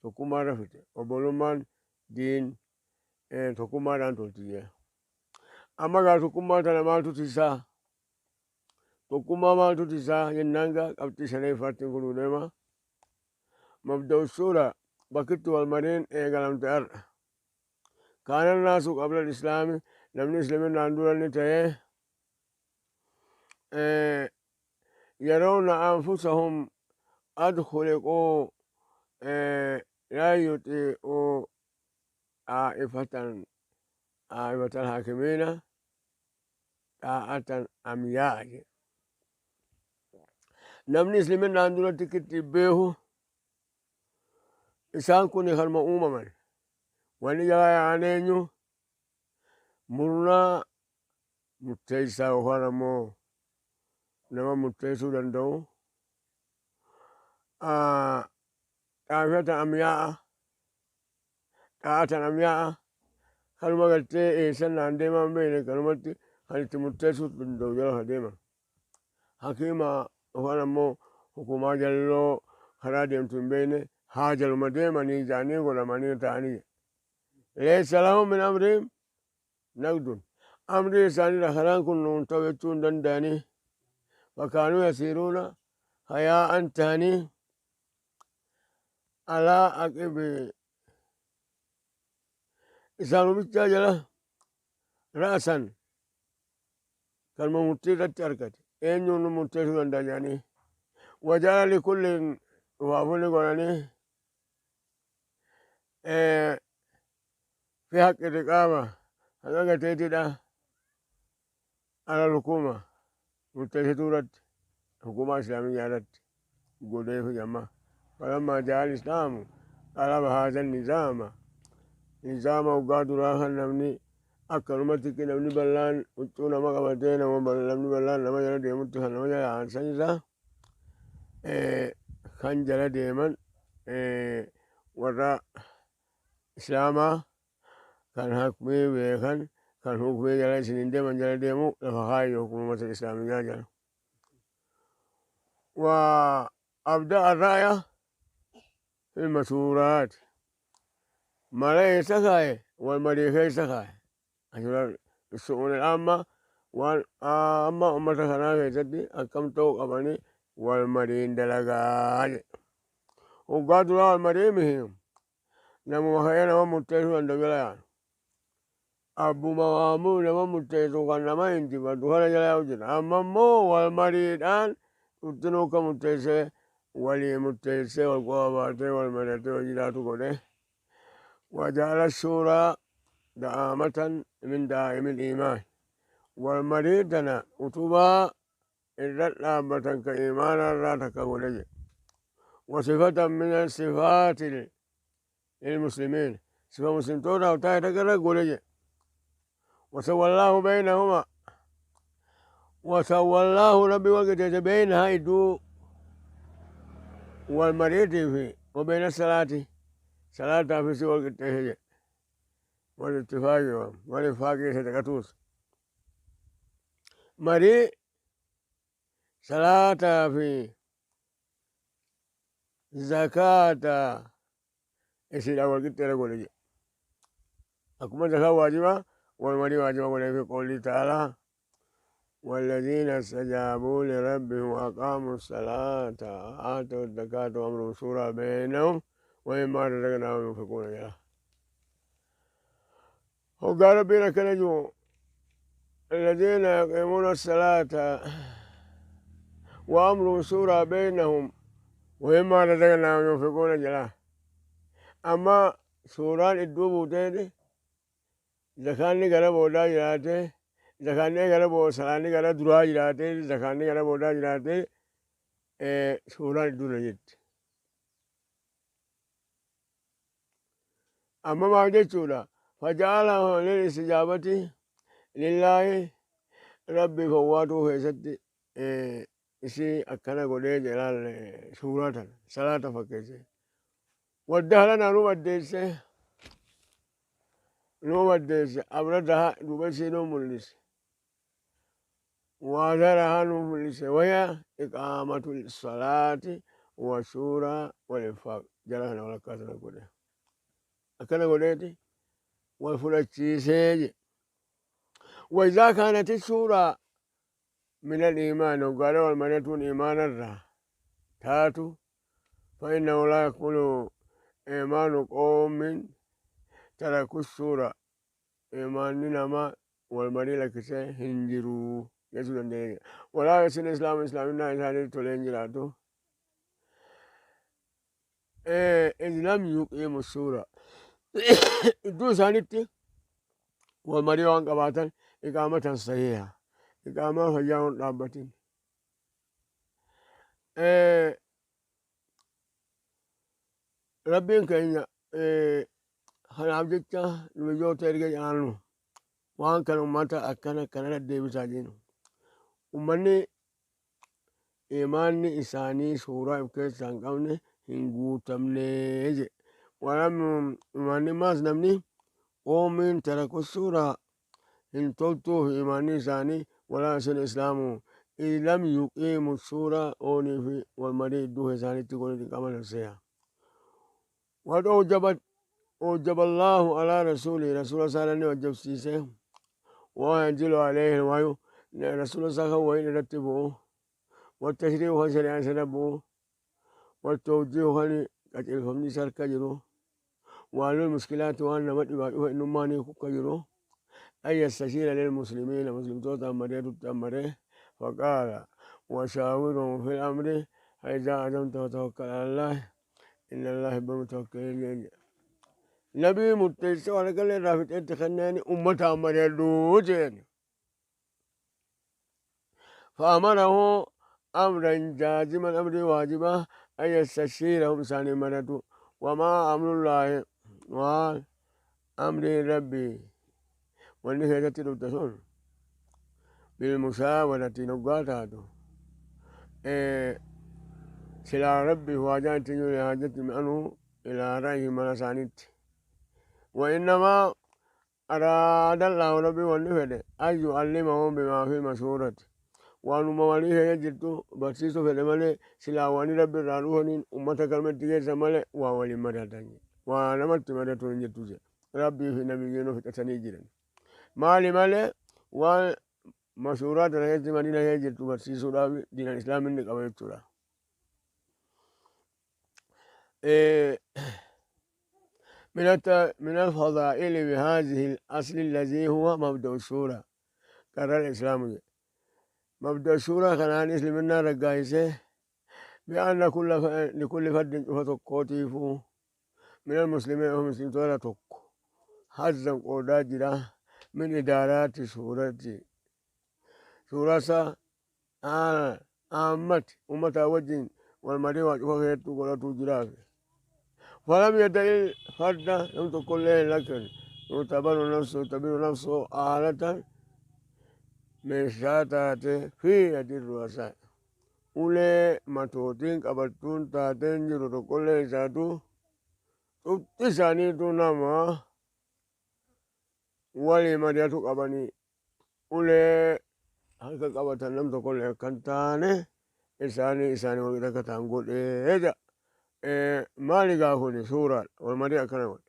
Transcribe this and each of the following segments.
Tokkummaa irra fite. Obbolummaan diin tokkummaadhaan tolti jee. Amma gaa tokkummaa tana maaltu tisaa? Tokkummaa maaltu tisaa jennaan gaa qabxii shaneeffaattiin kunuu deema. Mabda'u suura bakkitti wal mariin eegalamte har'a. Kaana naasu qabla islaami, namni islaminaan dura ni ta'ee yarawna anfusahum qad khuliquu laa yutii'uu xaa'ifatan xaa'ifatan haakimiina xaa'atan amyaa'a jedhe. Namni islaminaan duratti kitti beeku isaan kun kanuma uumaman. Wanni jala yaa'an eenyu? Murnaa murteessaa yookaan ammoo nama murteessuu danda'u. Xaafatan amyaa'a. Xaa'atan amyaa'a. Kanuma gartee eessan naan deemaa hin beekne kanumatti kan itti murteessuu danda'u jala deeman. Hakiima yookaan ammoo hukumaa jalloo karaa deemtu hin beekne haa jaluma deemanii jedhanii godhamanii ta'anii. Laysa lahum min amrihim naqdun. Amrii isaaniirra karaan kun nuun ta'u jechuu hin danda'anii. Fakaanuu yasiiruuna hayaa'an ta'anii alaa aqibi isaanumichaa jala ra'asan kanuma murtii irratti argate eenyuun nu murteessuu danda'a jedhanii wajaala likulliin dhufaafuu ni godhanii fi haqqi riqaaba haqa gateetiidha ala hukuma murteessituu irratti hukumaa islaamiyyaa irratti godheefi jamma. Falammaa ja'a islaamu qalaba haadha nizaama nizaama waggaa duraa kan namni akkanumatti namni bal'aan huccuu nama qabatee nama namni bal'aan nama jala deemutti kan nama jala aansan isaa kan jala deeman warra islaamaa kan hukmii beekan kan hukmii jala isinin deeman jala deemu lafa kaayyo hukumata islaamiyyaa jala. Wa abda'a arra'ya fil masuuraat mala eessa kaaye wal marii keessa kaaye asirra su'uun amma waan amma ummata kanaa keessatti akkam ta'uu qabanii wal mariin dalagaa jedhe. Hoggaa duraa wal marii mihi namuma ka'ee nama murteessuu danda'u jala yaa'an. Abbuma waamuu nama murteessu kan nama injifatu kana jala yaa'u jira. Amma immoo wal mariidhaan dhuftinuu akka murteessee walii murteessee wal quba baatee wal mari'atee wal jiraatu godhe. Wajaala suuraa da'aamatan min daa'imil iimaan. Wal marii tana utubaa irra dhaabbatan ka iimaanaa irraa takka godhe jedhe. Wasifatan min sifaati lilmuslimiin. Sifa muslimtootaaf taa'e takka irra godhe jedhe. Wasawwallaahu beynahuma. Wasawwallaahu rabbi wal qixxeesse beynahaa idduu wal mariitii fi wa beyna salaati salaataa fi si wal qixxeesse jedhe. Wal ittifaaqii wal infaaqii sadaqatuus. Marii salaataa fi zakaata isiidhaan wal qixxeera godhe jedhe. Akkuma zakaa waajibaa wal marii waajiba godhee fi qawlii ta'aalaa والذين استجابوا لربهم وأقاموا الصلاة وآتوا الزكاة وأمرهم شورى بينهم ومما رزقناهم ينفقون جلا. وقال ربنا كنجو الذين يقيمون الصلاة وأمرهم شورى بينهم ومما رزقناهم ينفقون جلا. أما suuraan iddoo buuteeti zakaanni gara boodaa jiraate, zakaanni gara booda salaanni gara duraa jiraate, zakaanni gara boodaa jiraate, suuraan iddoo irra jirti. Amma maal jechuudha? Faja'ala lil istijaabati lillaahi rabbi fawwaatuu keessatti isii akkana godhee jedhaan suuraa tana salaata fakkeesse. Waddahla nu maddeesse nu maddeesse abradaha duuba isii nu mul'ise. Waadaraha nu mul'ise waya iqaamatu salaati wa shuuraa wal infaaq. Jara kana walakkaa sana godhe. Akkana godheeti wal fudhachiisee je. وإذا كانت الشورى من الإيمان وقالوا والمريتون إيمان الرا تاتو فإنه لا يكون إيمان قوم تركوا الشورى إيمان نما والمري لكسي هنجروا يسود ولا يسن إسلام إسلامنا إسلام تولين إذ لم يقيموا الشورى iddoo isaanitti wal marii waan qabaatan iqaamatan sahiha iqaamaa fayyaa waan dhaabbatin. Rabbiin keenya kanaaf jecha nabiyyoota erga jedhaanu waan kana ummata akkana akkanarra deebisaa jiru. Ummanni imaanni isaanii suuraa of keessaa hin qabne hin guutamne jedhe. Walam imaanni maas namni qoomiin taraku suuraa hin toltuuf imaanni isaanii walaa isin islaamu lam yuqiimu suuraa oonii fi wal marii iddoo isaaniitti godhe qaban seha. Wad أوجب الله على رسوله رسول صلى الله عليه وسلم وينزل عليه الوحي رسول صلى الله عليه وسلم يرتبه والتشريع هو شريعة سنبه والتوجيه هو قتلهم سر كجرو وعلى المشكلات وأن مدعو إنه ما نيكو كجرو أن يستشير للمسلمين مسلم توتا مريت تمره فقال وشاورهم في الأمر فإذا عزمت فتوكل على الله إن الله يحب المتوكلين. نبي مرتيس وأنا قال لي رافت أنت خناني أمتها مريدوتين فأمره أمرا جازما أمر واجبا أن يستشيرهم ثاني مرته وما أمر الله وأمر ربي والنهاية تتصل بالمشاورة نقاطاته سلا ربي واجهت لحاجة منه إلى رأيه منسانيت وإنما أراد الله ربي والنفد أن يعلمهم بما في المشورة وأنما وليه يجرت بسيسو في الملء سلا واني ربي رانوهن أمة كلمة تجيس ملء وولي مرتين ونمت مرتين جتوزي ربي في نبيين في تسنيجرن مالي ملء ومشورات رهيت مدينة يجرت بسيسو دين الإسلام إنك أبيتورا. من الفضائل بهذه الأصل الذي هو مبدأ الشورى قرر الإسلام مبدأ الشورى كان عن إسلامنا رقايسه بأن لكل فرد فتقوتيف من المسلمين ومسلمين تق حزا قوداجرة من إدارات شورتي شورى عامة أمة وجه والمريض وغيرته ولا تجراه فلم يدع الفرد لم تكن له لكن يعتبر نفسه آلة من شاتات في يد الرؤساء أولي متوتين قبلتون تاتين جرو كل ساتو تساني نما ولي مريتو قبني أولي هلك قبلتن لم تكن له كنتاني إنساني إنساني وغيرك تنقول إيه مالي قاهوني سورة والمريء كنقول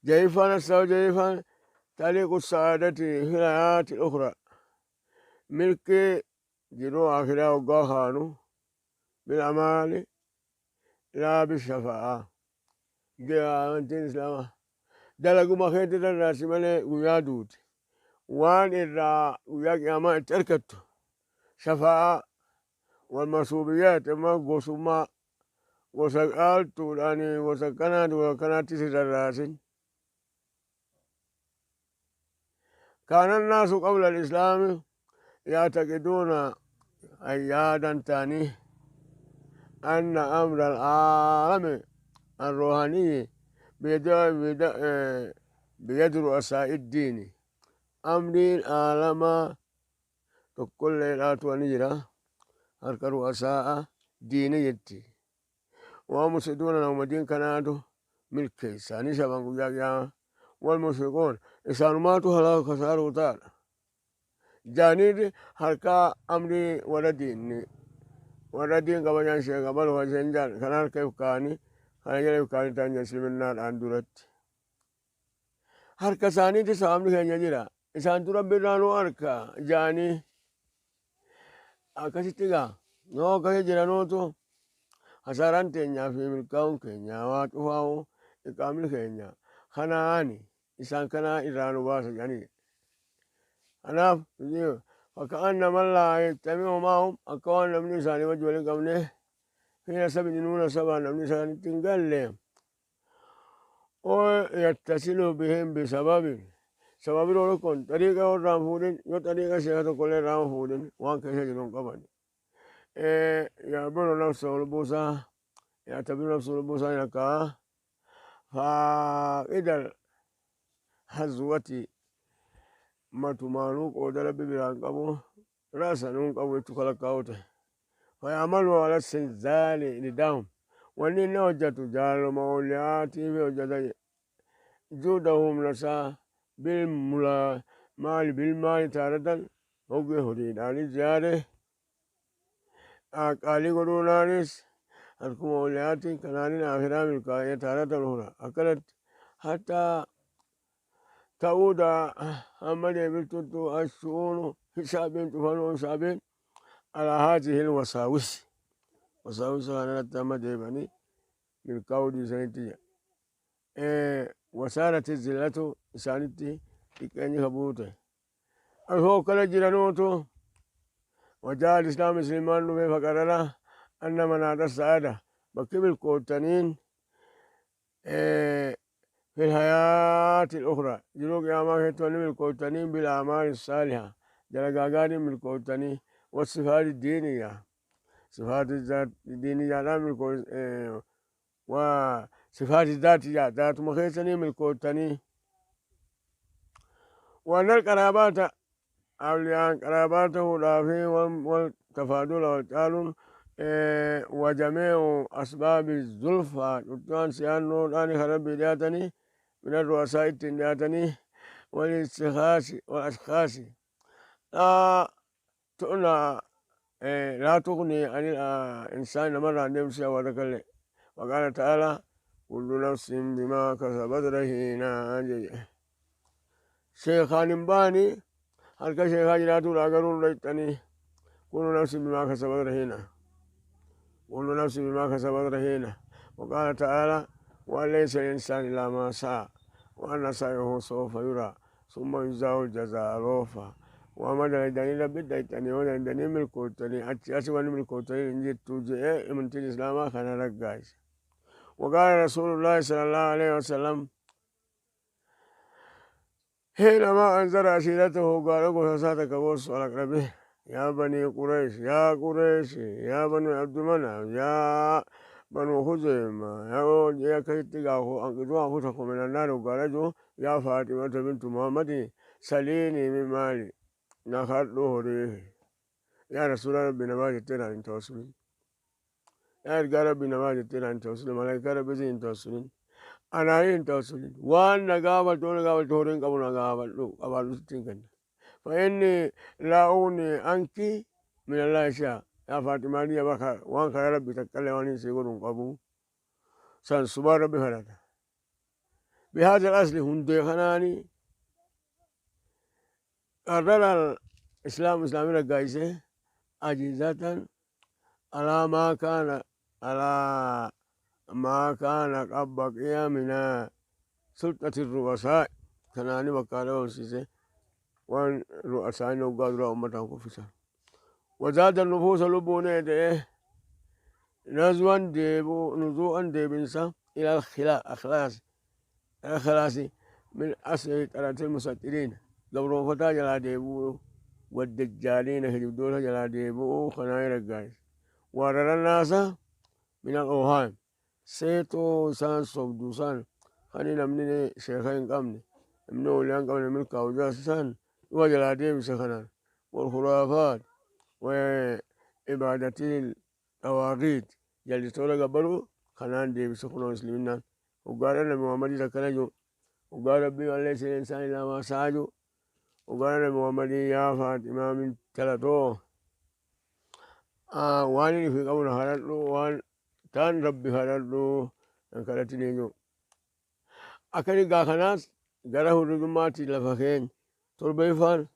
جيفان السو جيفان طريق السعادة في الحياة الأخرى ملك جرو آخرة وقاخانو بالأعمال لا بالشفاعة جاء أنتين إسلاما دلقوا ما خيط الرأس مالي ويادوت وان إرى وياك ياما تركت شفاعة والمصوبيات ما قصما وسألت الآن وسكنت وكانت الرأس. كان الناس قبل الإسلام يعتقدون أيادا تاني أن أمر العالم الروحاني بيد رؤساء الدين. أمر العالم كل لا ونجرة هرك رؤساء دينيتي ومسدون لهم دين كنادو ملك إنساني شبان قجاجا والمشركون إنسان ماتوا هلاك خسارة وطار جانيد هركا أمري ولا دين Warra diin qaba jedhan sheeka abalu hajeen jedhan kan harka if kaa'anii kana jala if kaa'anii ta'an jedhan isliminnaa duratti. Harka isaaniitti sawaabni keenya jira. Isaantu Rabbi irraa nu arka ja'anii akkasitti gaa yoo akkasi jiranuutu hasaaraan teenyaa fi milkaa'uun keenya waa cufaa'u iqaamni keenya kanaani isaan kanaa irraa nu baasa jedhanii. Kanaaf faka'anna man laa yajtami'u ma'ahum akka waan namni isaanii wajji wal hin qabne fi nasabin inuu nasabaan namni isaanitti hin galle o yattasilu bihim bisababin sababi tokkoon xariiqa yoo irraa hin fuudhin yoo xariiqa sheeka tokkollee irraa hin fuudhin waan keessa jiru hin qaban. Yaabiru nafsa lubbuu isaa yaatabiru nafsa lubbuu isaa yakkaa faaqidal hazwati matumaanuu qooda Rabbi biraa hin qabu ra'san hin qabu jechuu kalakkaa'u ta'e. Fayaamalu ala sinzaali ridaahum wanni inni hojjatu jaalaluma awliyaatiif hojjata juudahu humna isaa bil maali bil maali taaratan hoggee horiidhaanis yaade qaalii godhuudhaanis harkuma awliyaatiin kanaanin akhiraa milkaa'ee taaratan hora akkanatti hatta ta'uuda hamma deebiftutti ashuunu hisaabiin cufanuu hisaabiin alaa haazihil wasaawis wasaawisa kanarratti hamma deebanii milkaa'uu dhiisanitti jedha. Wasaarati zillatu isaanitti xiqqeenyi ka buute. Osoo akkana jiranuutu wajaa al-islaam islaamaan dhufee faqarara anna manaata sa'aada bakki milkoottaniin في الحياة الأخرى jiruu qiyaamaa keessatti wanni milkoottaniin بالأعمال الصالحة dalagaa gaariin milkoottanii والصفات الدينية صفات الذات الدينية لا milkoo وصفات الذاتية ذاتuma keessanii milkoottanii وأن القرابات أولياء قراباته في والتفاضل والتعالون وجميع أسباب الزلفى قلتان سيانو الآن خرب دياتني من الرؤساء التندياتني والاستخاص والأشخاص لا تغنى لا تغني عن الإنسان مرة عن نفسه وذكر. وقال تعالى كل نفس بما كسبت رهينة. شيخان باني هل شيخان جراتو لا ريتني كل نفس بما كسبت رهينة كل نفس بما كسبت رهينة. وقال تعالى وليس الإنسان إلا ما سعى وأن سعيه سوف يرى ثم يجزاه الجزاء الأوفى. وما دلدني لبديتني ودلدني ملكوتني أتي ملكوتني إن جئت من الإسلام كان رقايس. وقال رسول الله صلى الله عليه وسلم حينما أنذر عشيرته قال قصصاتك بوس والأقربين يا بني قريش يا قريش يا بني عبد مناف يا بنو خزيمة يا كيتقاه أنقذوا أنفسكم من النار. وقال يا فاطمة بنت محمد سليني من مالي نخرته ريه يا رسول ربي نما جتنا إن توصلين يا ربي نما جتنا إن توصلين ملائكة ربي زين توصلين أنا إن توصلين وأن نقابل تون نقابل تورين قبل نقابل قبل ستين فإني لا أغني عنك من الله شيئا يا فاطمة لي بخير وأن خير ربي تكلم وأن سيقولون قبو سان سبحان ربي فلك بهذا الأصل هندي خناني قرر الإسلام إسلامي رقايسه أجهزة على ما كان على ما كان قد بقي من سلطة الرؤساء كناني وقالوا سيسي وان رؤساء وقادروا أمتهم كفسا وزاد النفوس لبوني ده نزوا ديبو نزوءا ديبنسا إلى الخلاص الخلاص من أصل ثلاثة المسيطرين قبروا فتا جلا ديبو والدجالين هجبدوها جلا ديبو خناير الجايز ورر الناس من الأوهام سيتو سان صبدوسان خلينا من شيخين قمني من أوليان قمني من كاوجاسان وجلا ديب سخنان والخرافات وعبادة الطواغيت جلسوا قبلوا خنان ديب سخنان مسلمين. وقال النبي محمد ذكرجو وقال ربي ليس الإنسان إلا ما سعى وقال النبي محمد يا فاطمة من ثلاثو Waan inni fi qabu na kadhadhu, waan taan Rabbi kadhadhu nan kadhatin eenyu. Akka gaa kanaas gara hurrummaatti lafa keenya torbeeffaan.